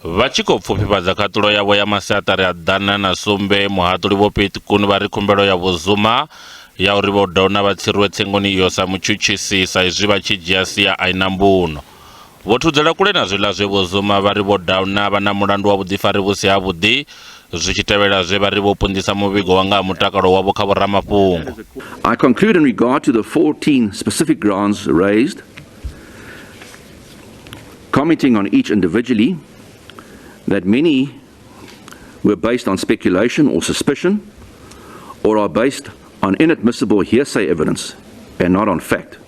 Vha tshi khou pfufhifhadza khaṱulo yavho ya masiaṱari a 107, muhaṱuli Vho Piet Koen vha ri khumbelo ya Vho Zuma ya uri Vho Downer vha tsiruwe tsengoni iyo sa mutshutshisi sa izwi vha tshi dzhia sia a i na mbuno. Vho thudzela kule na zwiḽa zwe Vho Zuma vha ri Vho Downer vha na mulandu wa vhuḓifari vhu si havhuḓi zwi tshi tevhela zwe vha ri vho punḓisa muvhigo wa nga ha mutakalo wavho kha vhoramafhungo. I conclude in regard to the 14 specific grounds raised, commenting on each individually, that many were based on speculation or suspicion, or are based on inadmissible hearsay evidence and not on fact.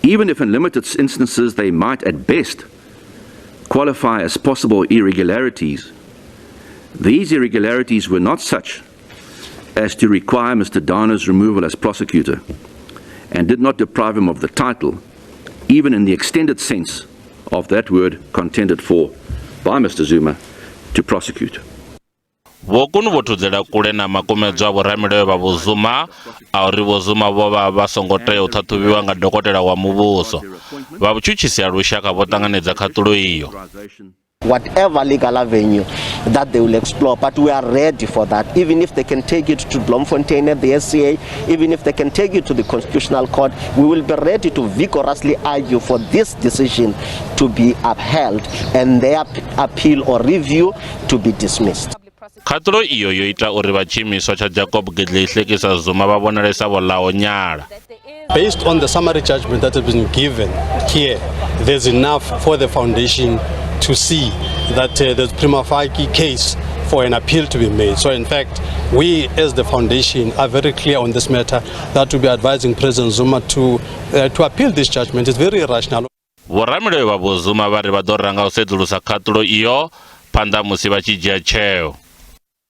Even if in limited instances they might at best qualify as possible irregularities, these irregularities were not such as to require Mr. Downer's removal as prosecutor and did not deprive him of the title, even in the extended sense of that word contended for by Mr. Zuma to prosecute. Vho Koen vho thudzela kule na makumedzwa a vhoramilayo vha Vho Zuma a uri Vho Zuma vho vha vha songo tea u ṱhaṱhuvhiwa nga dokotela wa muvhuso. Vha vhutshutshisi ha lushaka vho ṱanganedza khaṱulo iyo. Whatever legal avenue that they will explore, but we are ready for that. Even if they can take it to Bloemfontein at the SCA, even if they can take it to the Constitutional Court, we will be ready to vigorously argue for this decision to be upheld and their appeal or review to be dismissed. Khaṱulo iyo yo ita uri vha tshiimiswa tsha Jacob Gedleyihlekisa Zuma vha vhonale sa vho ḽaho nyala. Based on the summary judgment that has been given here, there's enough for the foundation to see that there's prima facie case for an appeal to be made. So in fact, we as the foundation are very clear on this matter that we'll be advising President Zuma to appeal this judgment. It's very irrational. Vhoramilayo vha Vho Zuma vha ri vha ḓo ranga u sedzulusa khaṱulo iyo phanḓa musi vha tshi dzhia tsheo.